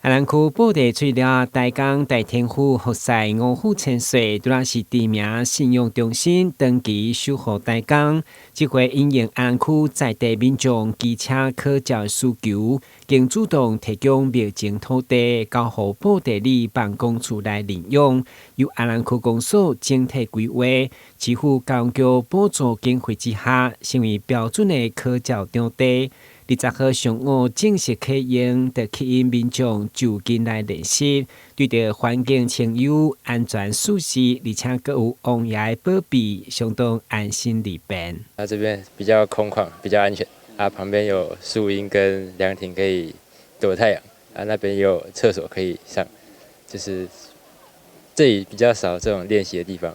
阿蘭區寶地除了大江大天府福賽五虎千歲，拄仔是知名信仰中心長期守護大江。這回因應阿蘭區在地民眾機車考照需求，更主動提供廟前土地交予寶地里辦公處來領用，由阿蘭區公所整體規劃，市府交通局補助經費之下，成為標準的考照場地。20號上午正式啟用，就吸引民眾就近來練習，對著環境清幽、安全舒適，而且閣有王爺的保庇，相當安心利便。啊，這邊比較空曠，比較安全。啊，旁邊有樹蔭跟涼亭可以躲太陽。啊，那邊有廁所可以上，就是這裡比較少這種練習的地方。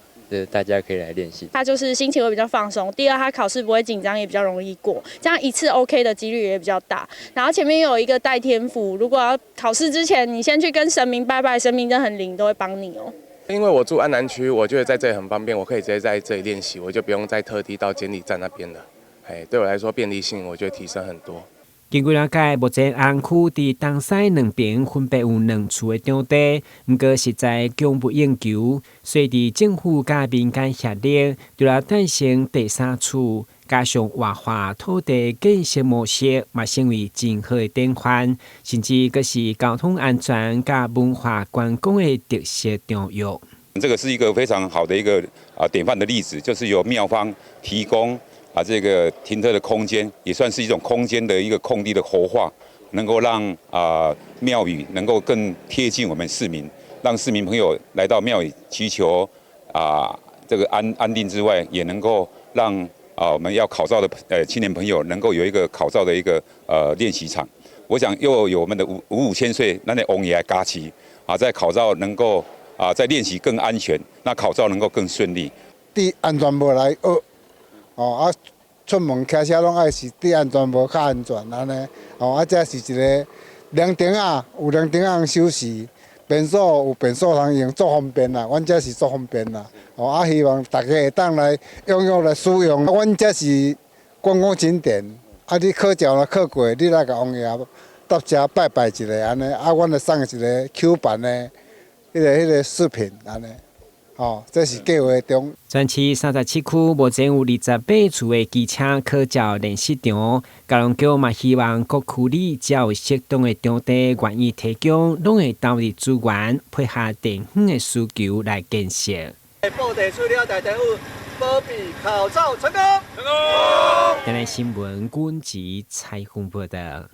大家可以來練習。他就是心情會比較放鬆。第二，他考試不會緊張，也比較容易過。這樣一次 OK 的幾率也比較大。然後前面有一個代天府，如果要考試之前，你先去跟神明拜拜，神明真的很靈，都會幫你哦。因為我住安南區，我覺得在這裡很方便，我可以直接在這裡練習，我就不用再特地到監理站那邊了。哎，對我來說便利性，我覺得提升很多。根據了解，目前安區佇東西兩邊分別有兩處的場地，毋過實在供不應求，所以佇政府佮民間協力，就來誕生第三處，加上活化土地建設模式，嘛成為真好的典範，甚至閣是交通安全佮文化觀光的特色場域。這個是一個非常好的一個典範的例子，就是由廟方提供這個停車的空間也算是一種空間的一個空地的活化，能夠讓廟宇能夠更貼近我們市民，讓市民朋友來到廟宇祈求這個安定之外，也能夠讓我們要考照的青年朋友能夠有一個考照的一個練習場。我想又有我們的五五千歲咱的王爺加持，在考照能夠在練習更安全，那考照能夠更順利。戴安全帽來學。哦啊，出門騎車攏愛是戴安全帽較安全按呢。哦啊，這是一个涼亭仔，有涼亭仔通休息，便所有便所通用，足方便啦。阮遮是足方便啦。哦啊，希望大家會當來踴躍來使用。阮遮是觀光景點，啊，你考照若考過，你來共王爺搭車拜拜一下按呢。啊，阮就送一个 Q 版的彼个飾品按呢。哦，這是計劃中。全市37區目前有28處的機車考照練習場，交通局嘛希望各區里只要有適當的場地願意提供，攏會投入資源，配合地方的需求來建設。寶地出了大天府，保庇考照成功。電視新聞，軍籍采訪報道。